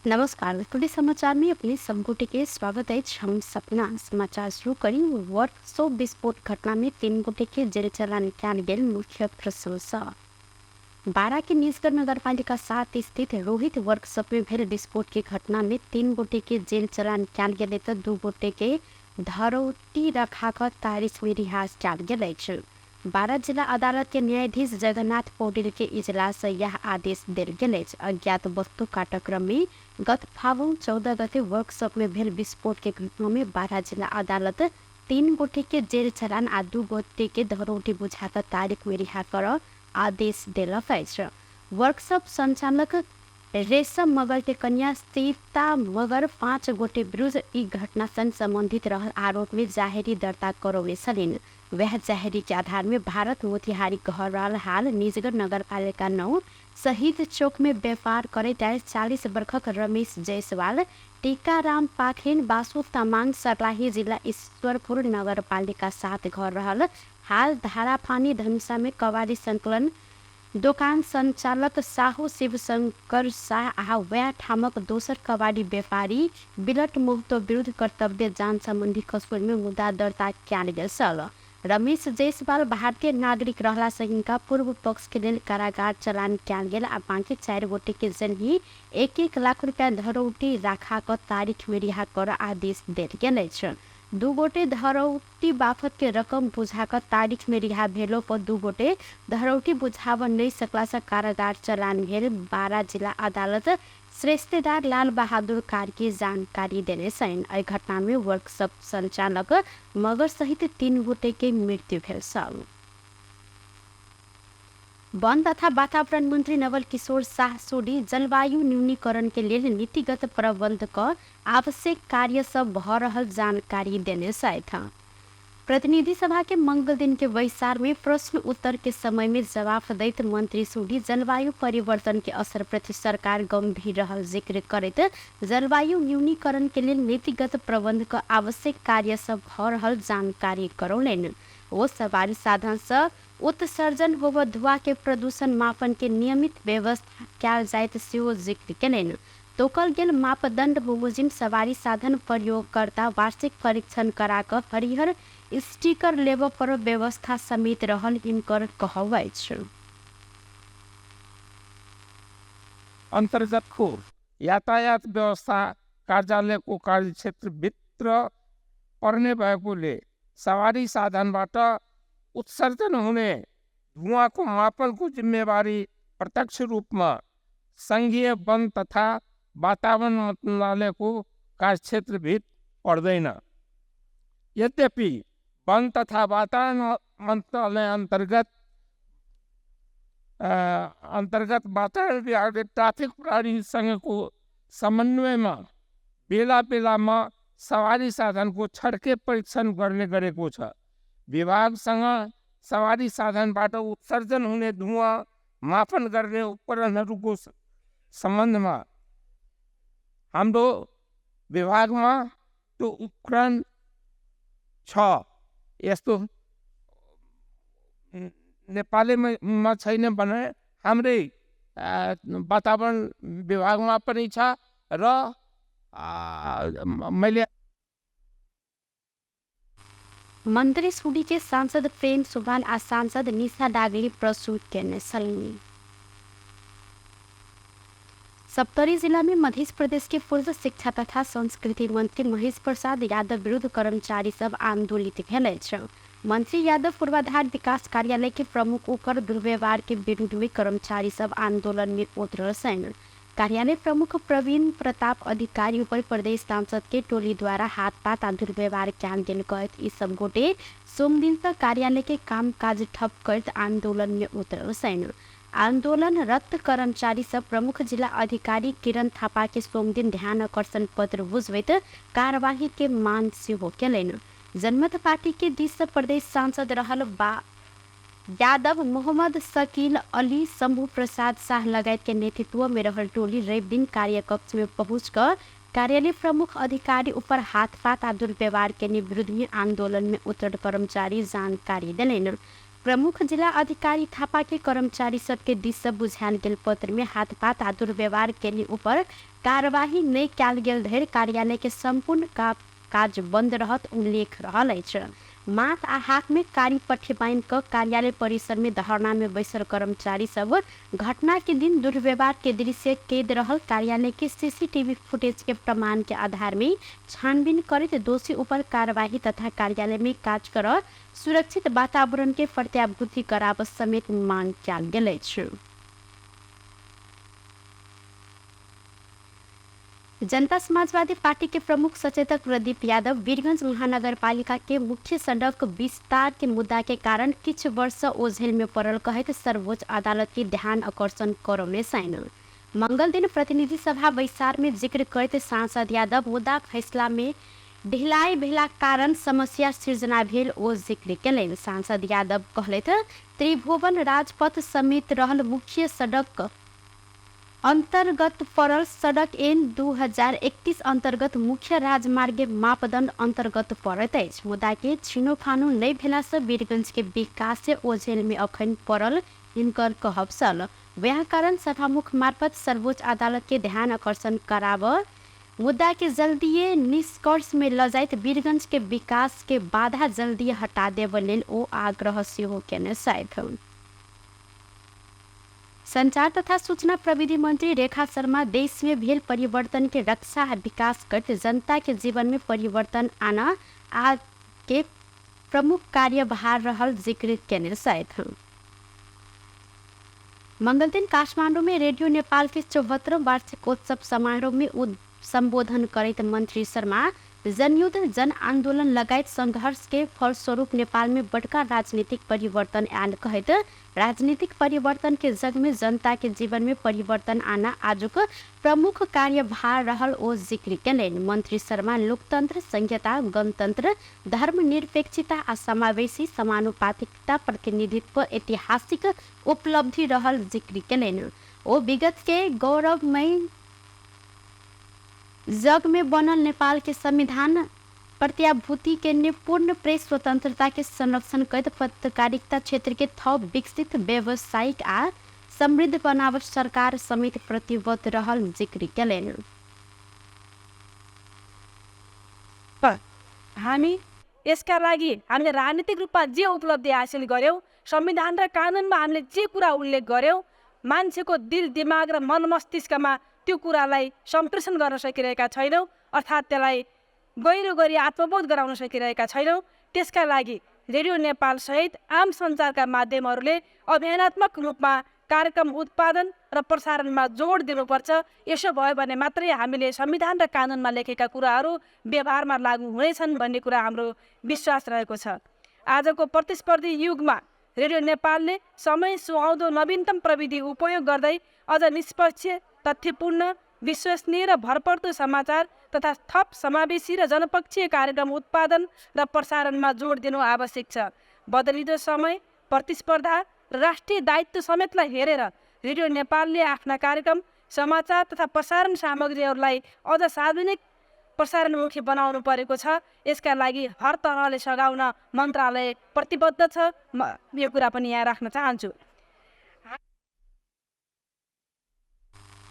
नमस्कार, टुडे समाचार में अपने सब गोटे के स्वागत अछि। हम सपना समाचार शुरू करी। वर्कशॉप विस्फोट घटना में 3 गोटे के जेल चालान कयल गेल मुख्य प्रश्न। बारा के निजगढ़ नगरपालिका 7 स्थित रोहित वर्कशॉप में भेल विस्फोट के घटना में 3 गोटे के जेल चालान कयल गेल तऽ 2 गोटे के धरौटी रखा कऽ तारीख में रिहा कयल गेल अछि। बारा जिला अदालत के न्यायाधीश जगन्नाथ पौडेल के इजलास सँ यैह आदेश देल गेल अछि। अज्ञात वस्तु काटक्रम में गत फागुन 14 गते वर्कशॉप में भेल विस्फोट के घटना में बारा जिला अदालत 3 गोटे के जेल चलान आ 2 गोटे के धरौटी बुझा कऽ तारीख में रिहा करऽ आदेश देलक अछि। वर्कशॉप संचालक रेशम मगर के कन्या सीता मगर 5 गोटे विरुद्ध ई घटना संग संबंधित रहल आरोप में जाहेरी दर्ता करौने छलनि। वएह जाहेरी के आधार में भारत मोतिहारी घर रहल हाल निजगढ़ नगरपालिका 9 शहीद चौक में व्यापार करैत आयल 40 बरखक रमेश जायसवाल, टीकाराम पाखरिन, बासु तामाङ, सर्लाही जिला ईश्वरपुर नगरपालिका 7 घर रहल हाल धारापानी धनुषा में कबाड़ी संकलन दोकान संचालक साहु शिवशंकर साह आ वएह ठामक दोसर कबाड़ी व्यापारी बिलट महतो विरुद्ध कर्तव्य जान सम्बन्धी कसुरमे मुद्दा दर्ता कएल गेल छल। रमेश जायसवाल भारतीय नागरिक रहलासँ हिनका पूर्व पक्षके लेल कारागार चलान कएल गेल आ बाँकी 4 गोटेके जनही 1-1 लाख रुपैया धरौटी राखा कऽ तारिखमे रिहा करऽ आदेश देल गेल अछि। 2 गोटे धरौटी बाफत के रकम बुझा कऽ तारीख में रिहा भेलो पर 2 गोटे धरौटी बुझाबऽ नहि सकला सँ कारागार चलान भेल बारा जिला अदालत श्रेष्ठेदार लाल बहादुर कार्की जानकारी देने छनि। एहि घटना में वर्कशॉप संचालक मगर सहित 3 गोटे के मृत्यु भेल छल। वन तथा वातावरण मंत्री नवल किशोर शाह सोडी जलवायु न्यूनीकरण के लेल नीतिगत प्रबंध क आवश्यक कार्य सब भ रहल जानकारी देने छथि। प्रतिनिधि सभा के मंगल दिन के बैसार में प्रश्न उत्तर के समय में जवाफ दैत मंत्री सोडी जलवायु परिवर्तन के असर प्रति सरकार गंभीर रहल जिक्र करैत जलवायु न्यूनीकरण के लेल नीतिगत प्रबंध क आवश्यक कार्य सब भ रहल जानकारी करौलनि। ओ सवारी साधन सँ उत्सर्जन होबय धुआ के प्रदूषण मापन के नियमित व्यवस्था कयल जाइत सेहो जिक्र केलनि। तोकल गेल मापदंड बमोजिम सवारी साधन प्रयोगकर्ता वार्षिक परीक्षण करा क हरिहर स्टीकर लेबय पड़ब व्यवस्था समेत रहल हिनकर कहब अछि। अन्तर्गतको यातायात व्यवस्था कार्यालयको कार्यक्षेत्रभित्र पर्ने भएकोले सवारी साधनबाट उत्सर्जन हुने धुवाँको मापनको जिम्मेवारी प्रत्यक्ष रूपमा सङ्घीय वन तथा वातावरण मन्त्रालयको कार्यक्षेत्रभित्र पर्दैन। यद्यपि वन तथा वातावरण मन्त्रालय अन्तर्गत वातावरण विभागले ट्राफिक प्रहरीसँगको समन्वयमा बेला बेलामा सवारी साधनको छड्के परीक्षण गर्ने गरेको छ। विभागसँग सवारी साधनबाट उत्सर्जन हुने धुवाँ मापन गर्ने उपकरणहरूको सम्बन्धमा हाम्रो विभागमा त्यो उपकरण छ, यस्तो नेपालीमा छैन भने हाम्रै वातावरण विभागमा पनि छ र मैले मंत्री सुडी के सांसद प्रेम सुभान आ सांसद निशा डागली प्रस्तुत केने छलनि। सप्तरी जिला में मध्य प्रदेश के पूर्व शिक्षा तथा संस्कृति मंत्री महेश प्रसाद यादव विरुद्ध कर्मचारी सब आंदोलित भेल अछि। मंत्री यादव पूर्वाधार विकास कार्यालय के प्रमुख ऊपर दुर्व्यवहार के विरुद्ध में कर्मचारी सब आंदोलन में उतरल छनि। कार्यालय प्रमुख प्रवीण प्रताप अधिकारी ऊपर प्रदेश सांसद के टोली द्वारा हाथपात आ दुर्व्यवहार कयल गेल कहैत ई सब गोटे सोमदिन सँ कार्यालय के कामकाज ठप करैत आंदोलन में उतरल छनि। आंदोलनरत कर्मचारी सब प्रमुख जिला अधिकारी किरण थापा के सोमदिन ध्यान आकर्षण पत्र बुझबैत कार्यवाही के मांग सेहो केलनि। जनमत पार्टी के दिस सँ प्रदेश सांसद रहल बा यादव, मोहम्मद शकील अली, शंभू प्रसाद शाह लगायत के नेतृत्व में रहल टोली रवि दिन कार्यकक्ष में पहुँच क कार्यालय प्रमुख अधिकारी ऊपर हाथपात आ दुर्व्यवहार के विरुद्ध में आंदोलन में उतरल कर्मचारी जानकारी देलनि। प्रमुख जिला अधिकारी थापा के कर्मचारी सबके दिस से बुझायल गेल पत्र में हाथपात आ दुर्व्यवहार के ऊपर कार्यवाही नहि कयल गेल धरि कार्यालय के सम्पूर्ण काज बंद रहत उल्लेख रहल अछि। माथ आ हाथ में कारी पट्टी बांधि कऽ कार्यालय परिसर में धरना में बैसल कर्मचारी सब घटना के दिन दुर्व्यवहार के दृश्य कैद रहल कार्यालय के सीसीटीवी फुटेज के प्रमाण के आधार में छानबीन करैत दोषी ऊपर कार्यवाही तथा कार्यालय में काज कर सुरक्षित वातावरण के प्रत्याभूति कराब समेत मांग कयल गेल अछि। जनता समाजवादी पार्टी के प्रमुख सचेतक प्रदीप यादव वीरगंज महानगरपालिका के मुख्य सड़क विस्तार के मुद्दा के कारण किछु वर्ष ओझेल में पड़ल कहैत सर्वोच्च अदालत के ध्यान आकर्षण करौने छनि। मंगल दिन प्रतिनिधि सभा बैसार में जिक्र करैत सांसद यादव मुद्दा फैसला में ढिलाई भेलाक कारण समस्या सृजना भेल ओ जिक्र केलनि। सांसद यादव कहलथि, त्रिभुवन राजपथ समेत रहल मुख्य सड़क अन्तर्गत पड़ल सड़क एन 2031 अन्तर्गत मुख्य राजमार्ग मापदण्ड अन्तर्गत पड़ैत अछि। मुदा के छिनोफानो नहि भेलासँ वीरगंज के विकास ओझेल में अखन पड़ल हिनकर कहब छल। वएह कारण सभामुख मार्फत सर्वोच्च अदालत के ध्यान आकर्षण कराब मुद्दा के जल्दिए निष्कर्ष में ल जाइत वीरगंज के विकास के बाधा जल्दी हटा देब लेल ओ आग्रह सेहो केने छथि। संचार तथा सूचना प्रविधि मंत्री रेखा शर्मा देश में भेल परिवर्तन के रक्षा आ विकास करते जनता के जीवन में परिवर्तन आना आ के प्रमुख कार्यभार रहल जिक्र केने छथि। मंगल दिन काठमांडू में रेडियो नेपाल के 74 वार्षिकोत्सव समारोह में संबोधन करैत मंत्री शर्मा जनयुद्ध जन आंदोलन लगायत संघर्ष के फलस्वरूप नेपाल में बड़का राजनीतिक परिवर्तन आयल कहैत राजनीतिक परिवर्तन के जग में जनता के जीवन में परिवर्तन आना आजुक प्रमुख कार्यभार रहल ओ जिक्र केलनि। मंत्री शर्मा लोकतंत्र, संहिता, गणतंत्र, धर्मनिरपेक्षता आ समावेशी समानुपातिकता प्रतिनिधित्व ऐतिहासिक उपलब्धि रहल जिक्र केलनि। ओ विगत के गौरवमय जग में बनल नेपाल के संविधान प्रत्याभूति के पूर्ण प्रेस स्वतंत्रता के संरक्षण करैत पत्रकारिता क्षेत्र के थप विकसित, व्यावसायिक आ समृद्ध बनावट सरकार समेत प्रतिबद्ध रहल जिक्र केलनि। हामी यसका लागि हामीले राजनीतिक रूपमा जे उपलब्धि हासिल गर्यौँ, संविधान र कानुनमा हामीले जे कुरा उल्लेख गर्यौँ, मान्छेको दिल दिमाग र मन मस्तिष्कमा त्यो कुरालाई सम्प्रेषण गर्न सकिरहेका छैनौँ, अर्थात् त्यसलाई गहिरो गरी आत्मबोध गराउन सकिरहेका छैनौँ। त्यसका लागि रेडियो नेपाल सहित आम सञ्चारका माध्यमहरूले अभियानात्मक रूपमा कार्यक्रम उत्पादन र प्रसारणमा जोड दिनुपर्छ। यसो भयो भने मात्रै हामीले संविधान र कानुनमा लेखेका कुराहरू व्यवहारमा लागू हुनेछन् भन्ने कुरा हाम्रो विश्वास रहेको छ। आजको प्रतिस्पर्धी युगमा रेडियो नेपालले समय सुहाउँदो नवीनतम प्रविधि उपयोग गर्दै अझ निष्पक्ष, तथ्यपूर्ण, विश्वसनीय र भरपर्दो समाचार तथा थप समावेशी र जनपक्षीय कार्यक्रम उत्पादन र प्रसारणमा जोड दिनु आवश्यक छ। बदलिँदो समय, प्रतिस्पर्धा र राष्ट्रिय दायित्व समेतलाई हेरेर रेडियो नेपालले आफ्ना कार्यक्रम, समाचार तथा प्रसारण सामग्रीहरूलाई अझ सार्वजनिक प्रसारणमुखी बनाउनु परेको छ। यसका लागि हर तरहले सघाउन मन्त्रालय प्रतिबद्ध छ। म यो कुरा पनि यहाँ राख्न चाहन्छु।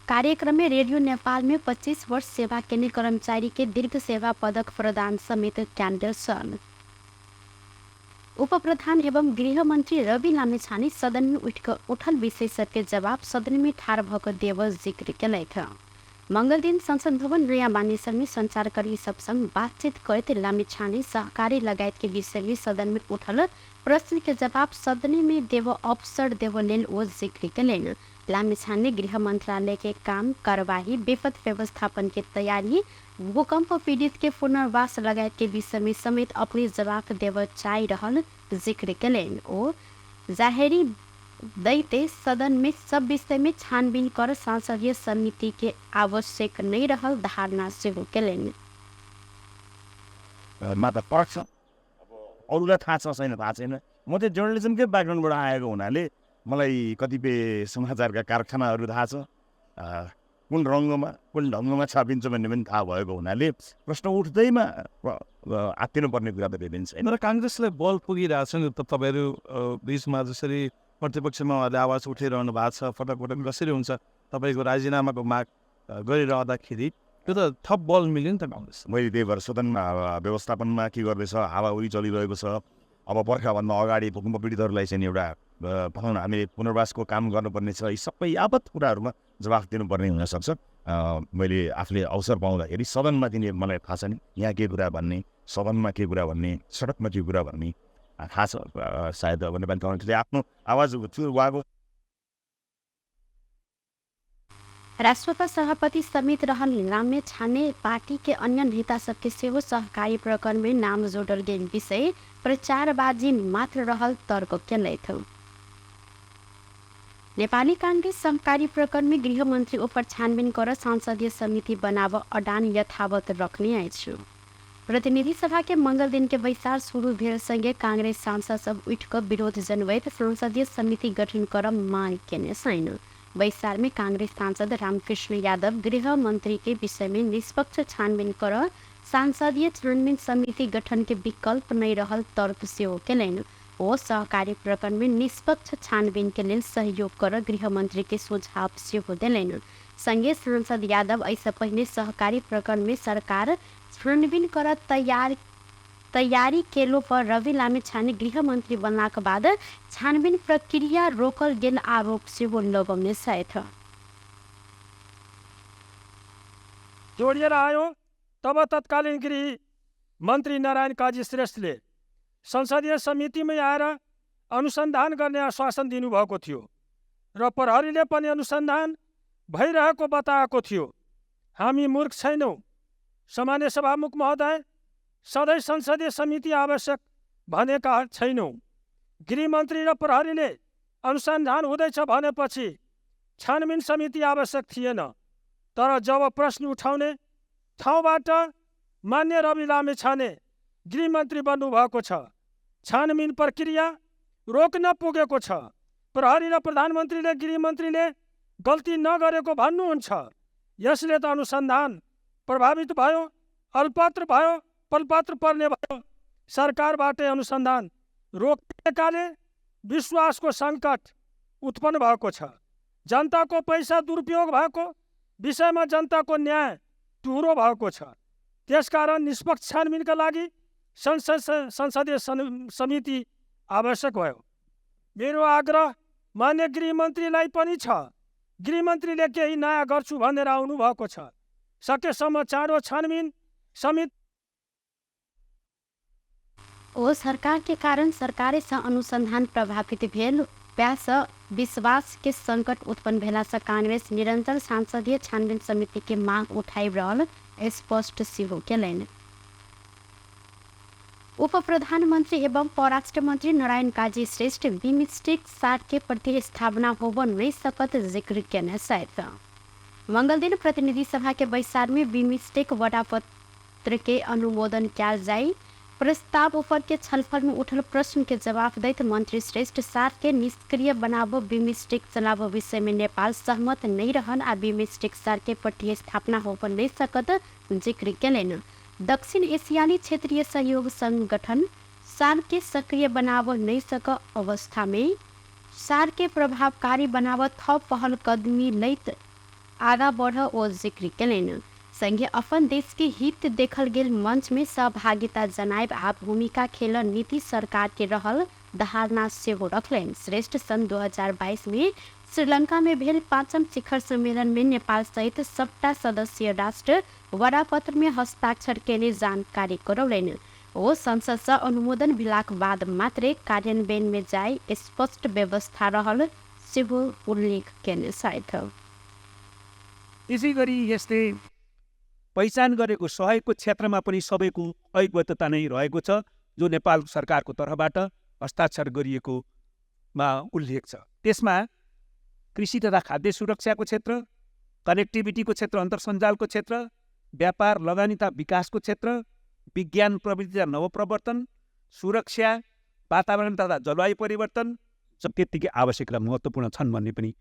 कार्यक्रम में रेडियो नेपाल में 25 वर्ष सेवा केने कर्मचारी के दीर्घ सेवा पदक प्रदान समेत क्यान्डल छन्। उप प्रधान एवं गृह मंत्री रवि लामिछाने सदन में उठल विषय सबके जवाब सदन में ठाड़ भऽ कऽ देबऽ जिक्र केलथि। मंगल दिन संसद भवन नयाँ बानेश्वर में संचारकर्मी सब संग बातचीत करैत लामिछाने सहकारी लगायत के विषय में सदन में उठल प्रश्न के जवाब सदन में देव अवसर देव लेल ओ जिक्र केलनि। लामिछाने गृह मंत्रालय के काम, कार्यवाही, विपद व्यवस्थापन के तैयारी, भूकंप पीड़ित के पुनर्वास लगायत के विषय में समेत अपने जवाब देव चाहि रहल जिक्र केलनि। ओ जाहेरी दैते सदन में सब विषय में छानबीन कर संसदीय समिति के आवश्यक नहीं रहल धारणा सेहो केलनि। माता पर्छ, अरूलाई थाहा छ छैन थाहा छैन। म चाहिँ जर्नलिजमकै ब्याकग्राउन्डबाट आएको हुनाले मलाई कतिपय समाचारका कारखानाहरू थाहा छ। कुन रङ्गमा कुन ढङ्गमा छापिन्छ भन्ने पनि थाहा भएको हुनाले प्रश्न उठ्दैमा आत्तिनुपर्ने कुरा त भेटिन्छ। तर काङ्ग्रेसलाई बल पुगिरहेको छ नि त। तपाईँहरू बिचमा जसरी प्रतिपक्षमा उहाँहरूले आवाज उठाइरहनु भएको छ, फटक फटक कसरी हुन्छ तपाईँको राजीनामाको माग गरिरहँदाखेरि त्यो त थप बल मिल्यो नि त काङ्ग्रेस। मैले त्यही भएर सदनमा व्यवस्थापनमा के गर्दैछ, हावाहुरी चलिरहेको छ। अब बर्खाभन्दा अगाडि भूकम्प पीडितहरूलाई चाहिँ एउटा भनौँ न हामीले पुनर्वासको काम गर्नुपर्ने छ। यी सबै यावत कुराहरूमा जवाफ दिनुपर्ने हुनसक्छ। मैले आफूले अवसर पाउँदाखेरि सदनमा दिने मलाई थाहा छ नि, यहाँ के कुरा भन्ने, सदनमा के कुरा भन्ने, सडकमा के कुरा भन्ने थाहा छ। सायद अब नेपाली काङ्ग्रेसले आफ्नो आवाज उहाँको राष्ट्रपा सभापति समेत रहल लामिछाने पार्टी के अन्य नेता सबके सेहो सहकारी प्रकरण में नाम जोड़ल गेल विषय प्रचारबाजी मात्र रहल तर्क केलथि। नेपाली कांग्रेस सहकारी प्रकरण में गृहमन्त्री ऊपर छानबिन कर संसदीय समिति बनाव अडान यथावत रखने अछि। प्रतिनिधि सभा के मंगल दिन के बैसार शुरू भेल संगे कांग्रेस सांसद सब उठ कर विरोध जनबैत संसदीय समिति गठन कर मांग केने छैन। बैसार में कांग्रेस सांसद रामकृष्ण यादव गृह मंत्री के विषय में निष्पक्ष छानबिन कर संसदीय छानबिन समिति गठन के विकल्प नहीं रहल तर्क सेहो केलनि। ओ सहकारी प्रकरण में निष्पक्ष छानबिन के लेल सहयोग कर गृह मंत्री के सुझाव सेहो देलनि। संगे सांसद यादव एहिसँ पहिने सहकारी प्रकरण में सरकार छानबिन कर तैयारी केलो पर रवि लामिछाने गृहमन्त्री बनलाक बाद छानबिन प्रक्रिया रोकल गेल आरोप सेहो लगौने छथि। जोडिएर आयो तब तत्कालीन गृह मन्त्री नारायण काजी श्रेष्ठले संसदीय समितिमै आएर अनुसन्धान गर्ने आश्वासन दिनुभएको थियो र प्रहरीले पनि अनुसन्धान भइरहेको बताएको थियो। हामी मूर्ख छैनौँ। सामान्य सभामुख महोदय, सधैँ संसदीय समिति आवश्यक भनेका छैनौँ। गृहमन्त्री र प्रहरीले अनुसन्धान हुँदैछ भनेपछि छानबिन समिति आवश्यक थिएन। तर जब प्रश्न उठाउने ठाउँबाट मान्य रवि लामिछाने गृहमन्त्री बन्नुभएको छ, छानबिन प्रक्रिया रोक्न पुगेको छ। प्रहरी र प्रधानमन्त्रीले गृहमन्त्रीले गल्ती नगरेको भन्नुहुन्छ। यसले त अनुसन्धान प्रभावित भयो, अल्पत्र भयो, पलपत्र पर्ने भयो। सरकारबाटै अनुसन्धान रोकिएकाले विश्वासको सङ्कट उत्पन्न भएको छ। जनताको पैसा दुरुपयोग भएको विषयमा जनताको न्याय टुहुरो भएको छ। त्यसकारण निष्पक्ष छानबिनका लागि संसदीय समिति आवश्यक भयो। मेरो आग्रह मान्य गृहमन्त्रीलाई पनि छ। गृहमन्त्रीले केही नयाँ गर्छु भनेर आउनुभएको छ। सकेसम्म चाँडो छानबिन समिति ओ सरकार के कारण सरकारे से अनुसंधान प्रभावित भेल प्यास विश्वास के संकट उत्पन्न भेला से कांग्रेस निरंतर संसदीय छानबिन समिति के मांग उठाइ रहल स्पष्ट सेहो केलनि। उप प्रधानमन्त्री एवं परराष्ट्र मन्त्री नारायण काजी श्रेष्ठ बिम्स्टेक सार्क के प्रतिस्थापना होब नहीं सकत जिक्र केने छथि। मंगल दिन प्रतिनिधि सभा के बैसार में बिम्स्टेक वडापत्र के अनुमोदन कयल जाय प्रस्ताव ऊपर के छलफल में उठल प्रश्न के जवाब दैत मंत्री श्रेष्ठ सार्क के निष्क्रिय बनाबो बिम्स्टेक चलाबो विषय में नेपाल सहमत नहीं रहन आ बिम्स्टेक सार्क के प्रतिस्थापना होब नहीं सकत जिक्र केलनि। दक्षिण एशियाली क्षेत्रीय सहयोग संगठन सार्क के सक्रिय बनाव नहीं सक अवस्था में सार्क के प्रभावकारी बनाव थप पहल कदमी लैत आगा बढ़ ओ जिक्र केलनि। संगे अपन देश के हित देखल गेल मंच में सहभागिता जनायब आ भूमिका खेल नीति सरकार के रहल धारणा सेहो रखलनि। श्रेष्ठ सन् 2022 में श्रीलंका में भेल पाँचम शिखर सम्मेलन में नेपाल सहित सबटा सदस्य राष्ट्र वडापत्र में हस्ताक्षर केने जानकारी करौलनि। ओ संसद से अनुमोदन भेलाक बाद मात्रै कार्यान्वयन में जाय स्पष्ट व्यवस्था रहल सेहो उल्लेख केने छथि। त्यसै गरी यसले पहिचान गरेको सहयोगको क्षेत्रमा पनि सबैको ऐकबद्धता नै रहेको छ, जो नेपाल सरकारको तर्फबाट हस्ताक्षर गरिएकोमा उल्लेख छ। त्यसमा कृषि तथा खाद्य सुरक्षाको क्षेत्र, कनेक्टिभिटीको क्षेत्र, अन्तर्सञ्जालको क्षेत्र, व्यापार लगानी तथा विकासको क्षेत्र, विज्ञान प्रविधि तथा नवप्रवर्तन, सुरक्षा, वातावरण तथा जलवायु परिवर्तन सब त्यत्तिकै आवश्यक र महत्त्वपूर्ण छन् भन्ने पनि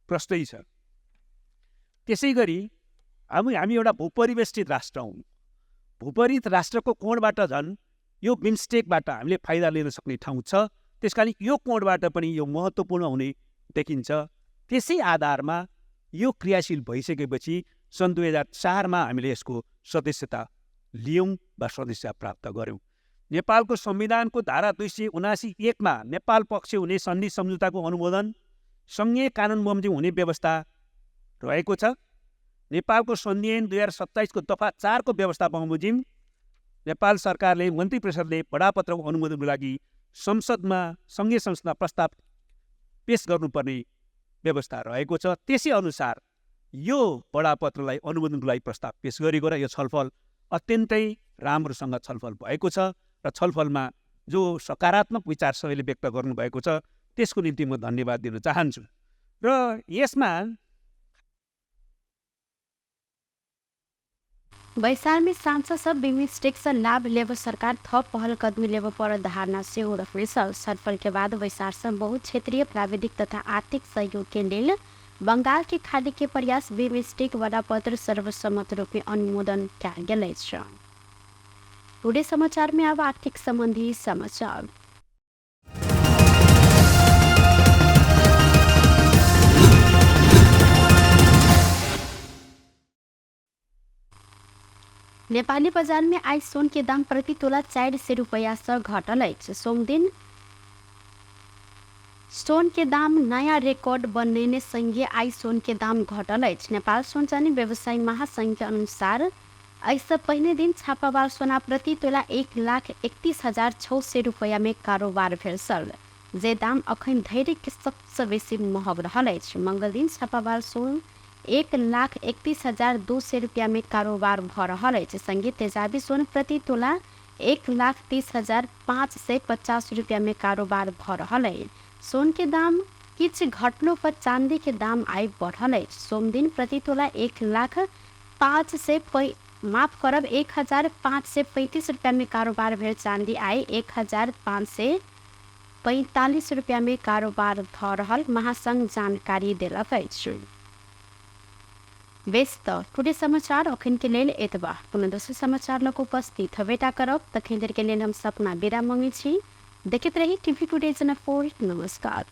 प्रश्नै छ। त्यसै गरी हामी एउटा भूपरिवेष्टित राष्ट्र हौँ। भूपरित राष्ट्रको कोणबाट झन् यो बिम्स्टेकबाट हामीले फाइदा लिन सक्ने ठाउँ छ। त्यसकारण यो कोणबाट पनि यो महत्त्वपूर्ण हुने देखिन्छ। त्यसै आधारमा यो क्रियाशील भइसकेपछि सन् 2004 हामीले यसको सदस्यता लियौँ वा सदस्यता प्राप्त गऱ्यौँ। नेपालको संविधानको धारा 279(1) मा नेपाल पक्ष हुने सन्धि सम्झौताको अनुमोदन सङ्घीय कानुन बमोजिम हुने व्यवस्था रहेको छ। नेपालको सन्धि ऐन 2027 को दफा 4 को व्यवस्था बमोजिम नेपाल सरकारले मन्त्री परिषदले बडापत्रको अनुमोदनको लागि संसदमा सङ्घीय संसदमा प्रस्ताव पेश गर्नुपर्ने व्यवस्था रहेको छ। त्यसै अनुसार यो बडापत्रलाई अनुमोदनको लागि प्रस्ताव पेश गरेको र यो छलफल अत्यन्तै राम्रोसँग छलफल भएको छ र छलफलमा जो सकारात्मक विचार सबैले व्यक्त गर्नुभएको छ त्यसको निम्ति म धन्यवाद दिन चाहन्छु। र यसमा बैसार में सांसद सब बिम्स्टेक से लाभ लेब सरकार थप पहल कदमी लेब पर धारणा सेहो रखने छलफल के बाद बैसार से बहुत क्षेत्रीय प्राविधिक तथा आर्थिक सहयोग के लेल बंगाल के खाड़ी के प्रयास बिम्स्टेक वडापत्र सर्वसम्मत रूप में अनुमोदन कयल गेल अछि। टुडे समाचार में अब आर्थिक संबंधी समाचार। नेपाली बजार में आज सोन के दाम प्रति तोला 400 रुपया से घटल अछि। सोमदिन सोन के दाम नया रिकॉर्ड बनेने संगे आइ सोन के दाम घटल अछि। नेपाल सोन चानी व्यवसायी महासंघ के अनुसार एहिसँ पहिने दिन छापावार सोना प्रति तोला 1,31,600 रुपया में कारोबार भेल छल, जे दाम अखन धरि के सबसँ बेसी महग रहल अछि। मंगल दिन छापावार सोन 1,31,200 रुपया में कारोबार भ रहल अछि। संगे तेजाबी सोन प्रति तोला 1,30,550 रुपया में कारोबार भ रहल अछि। सोन के दाम किछु घटलो पर चांदी के दाम आइ बढ़ल अछि। सोमदिन प्रति तोला 1,535 रुपया में कारोबार भेल चांदी आइ 1,545 रुपया में कारोबार भ रहल महासंघ जानकारी देलक अछि। बेस त टुडे समाचार अखन के लेल एतबा। पुनः दोसर समाचार लग उपस्थित हवेटा करब। तखन देर के लेल हम सपना बिदा मंगै छी। देखैत रही टीवी टुडे जनकपुर। नमस्कार।